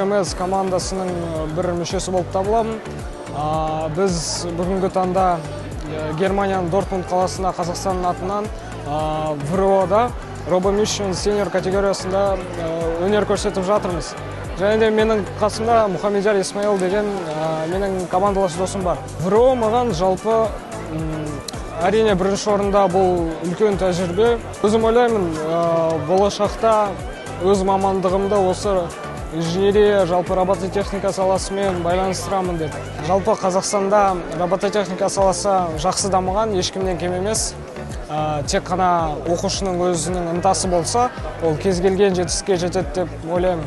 GMS командасының бір мүшесі болып табыламын. Біз бүгінгі таңда Германияның Дортмунд қаласында Қазақстанның атынан ВРО-да RoboMission Senior категориясында өнер көрсетіп жатырмыз. Және де менің қасымда Мұхамедияр Исмаил деген менің командалас досым бар. ВРО маған жалпы, әрине, бірінші орында бұл үлкен тәжірибе. Өзім ойлаймын, болашақта өз мамандығымды осы инженерия, жалпы робототехника саласымен байланыстырамын деп. Жалпы Қазақстанда робототехника саласы жақсы дамыған, ешкімнен кем емес. Тек қана оқушының өзінің ынтасы болса, ол кез келген жетістікке жетеді деп ойлаймын.